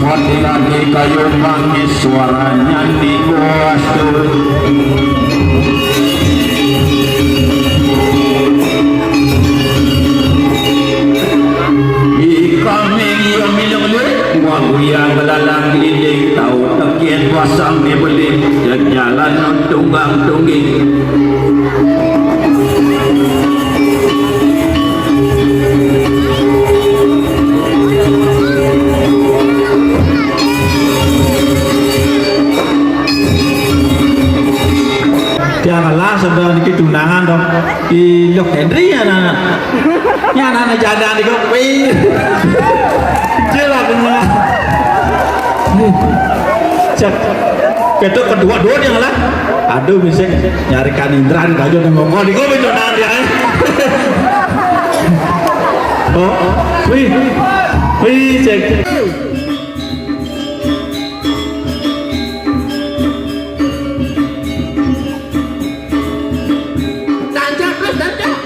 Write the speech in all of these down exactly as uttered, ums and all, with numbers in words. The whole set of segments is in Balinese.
Hati-hati kayu manis suaranya di bawah tuh. Di kambing yang minum leh, gua guyang belalang keliling, tahu tekit pasang dibeli, jalan tunggang tunggi. Tiang lah sebelah niki tunangan dong. Di Lok Henry ya, anak. Ya, anak-anak janda di kopi. Jelas kena. Cek. Ketok kedua-dua dia lah. Aduh, bisa nyarikan Indra di baju nengok di kopi tuh nanti ya. Oh, wih, wih, cek. Tancap terus, tancap.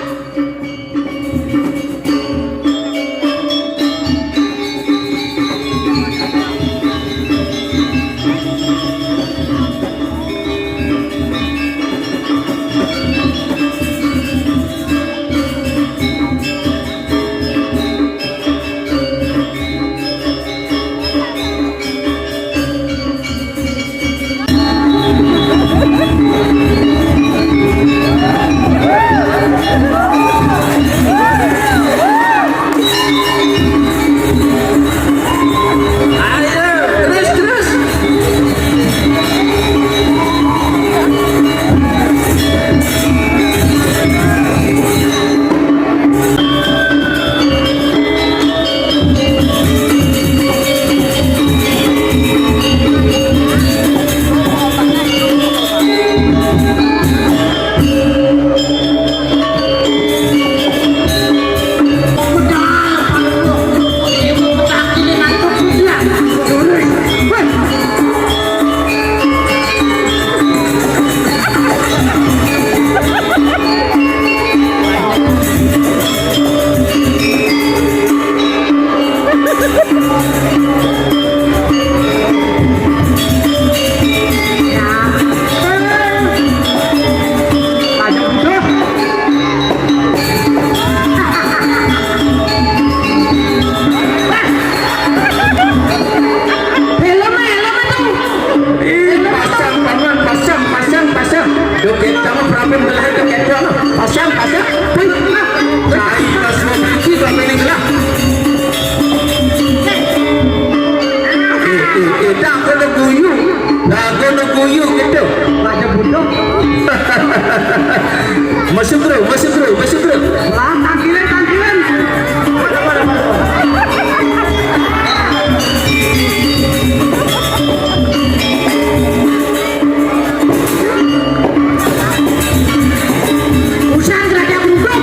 Helm, helm tuh. Ih, pasang, paman, pasang, pasang, pasang. Duh, kita mah berapa belah itu, kita mah. Pasang, pasang. Wih, nah. Cai, pas mau beli, gak pengen gelah. Eh, eh, eh, dah kena guyu. Dah kena guyu kita. Ada budak. Masuk, bro, masuk, bro, masuk, bro. Lah, tangkilan, tangkilan. Usah ada budok.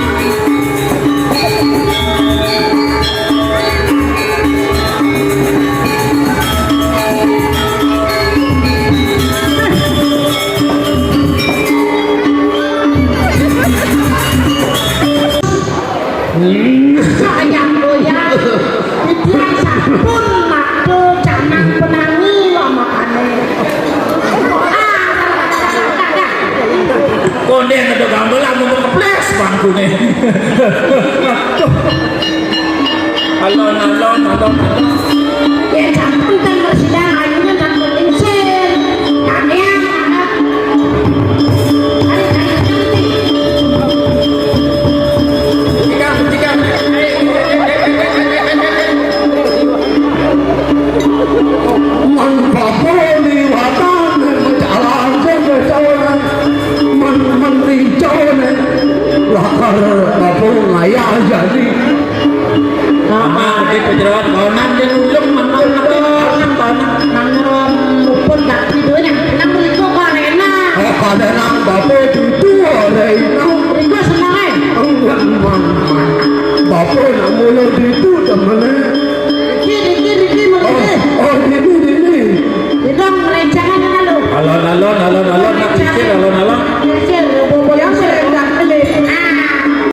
Sayang goyang, pikiran sampun matu canang penangi lo makane. Kondeng ada gamelan mau keples bangkune. Aduh. Alon, alon, alon, alon. Ya sampun kan bersidang ayunya kan penting sih. Tanya. Man bapa liwatan jalan kejalan, man, man lincone lakar apa ngayah jadi. Mama gede pejerawat kawanan dia nulung mantul nanti kawanan kawanan. Nang rom luput dak videonya. Nang mriku kok enak. Eh, pada nang bape dudu ora enak. Mriku seneng ae. Enggak, man, man. Bape nak mula dudu temene. Iki, iki, iki, oh, mriki. Oh, ini, ini. Itu melencangan kan lho. Alon-alon, alon-alon, nak pikir alon-alon.